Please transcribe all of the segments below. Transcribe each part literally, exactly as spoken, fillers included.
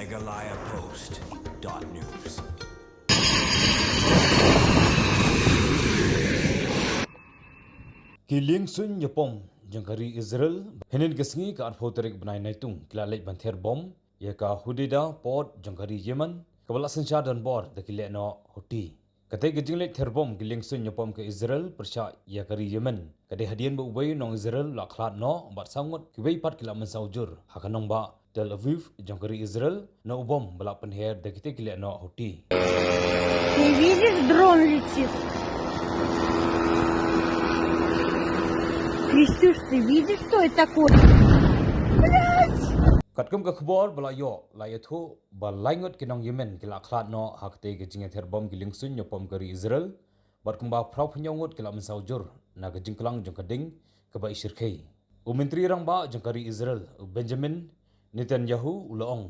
Meghalaya Post dot news. Ki liengsuiñ ïapom jong ka ri Israel hynnin ka sngi ka arphew tarik bnai Naitung ki la leit ban ther bom ïa ka Hodeidah port jong ka ri Yemen kaba la synshar donbor da ki lehnoh Houthi. Katei ka jingleit ther bom ki liengsuiñ ïapom ka Israel pyrshah ïa ka ri Yemen ka dei hadien ba uwei u nong Israel u la khlad noh bad saw ngut kiwei pat ki la mynsaw jur ha ka nongbah Tel Aviv jong ka ri Israel na u bom ba la pynher da kitei ki lehnoh Houthi. Ты видишь, дрон летит? Крестюш, ты видишь, что это такое? Блядь! Katkum ka khubor ba la ïoh, la ïathuh ba lai ngut ki nong Yemen ki la khlad noh ha katei ka jingïather bom ki liengsuiñ ïapom ka ri Israel, bad kumba phra phew ngut ki la mynsaw jur na ka jingklang jong ka ding kaba i shyrkhei. U Myntri Rangbah jong ka ri Israel, u Benjamin Netanyahu, u la ong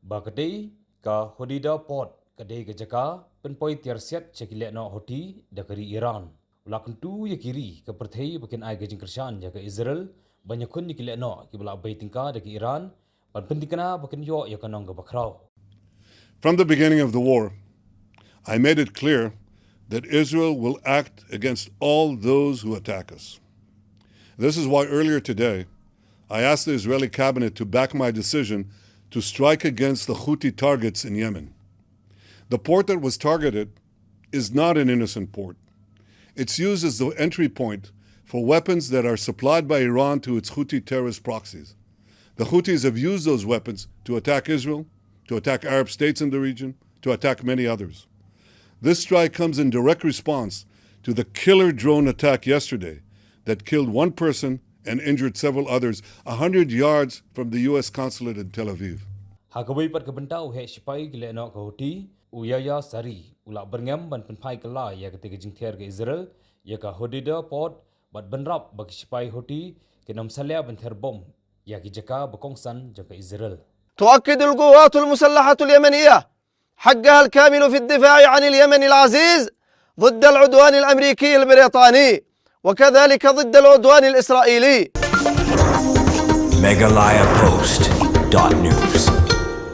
ba ka dei ka Hodeidah port ka dei ka jaka pynpoi tiar siat sha ki lehnoh Houthi da ka ri Iran. U la kyntu ïa ki ri ka pyrthei ba kin ai ka jingkyrshan ïa ka Israel ban ïakhun ïa ki lehnoh kiba la bei tyngka da ka Iran ban pynthikna ba kin ïoh ïa ka nong kaba khraw. From the beginning of the war, I made it clear that Israel will act against all those who attack us. This is why earlier today, I asked the Israeli cabinet to back my decision to strike against the Houthi targets in Yemen. The port that was targeted is not an innocent port. It's used as the entry point for weapons that are supplied by Iran to its Houthi terrorist proxies. The Houthis have used those weapons to attack Israel, to attack Arab states in the region, to attack many others. This strike comes in direct response to the killer drone attack yesterday that killed one person and injured several others a hundred yards from the U S consulate in Tel Aviv. Ha kawei pat ka bynta, u heh shipai ki lehnoh ka Houthi, u Yahya Saree, u la byrngem ban pynphai kylla ïa katei ka jingther ka Israel ïa ka Hodeidah port, bad bynrap ba ki shipai Houthi kin ym salia ban ther bom ïa ki jaka ba kongsan jong ka Israel. تؤكد القوات المسلحة اليمنية حقها الكامل في الدفاع عن اليمن العزيز ضد العدوان الأمريكي البريطاني، وكذلك ضد العدوان الإسرائيلي. Meghalaya Post dot news.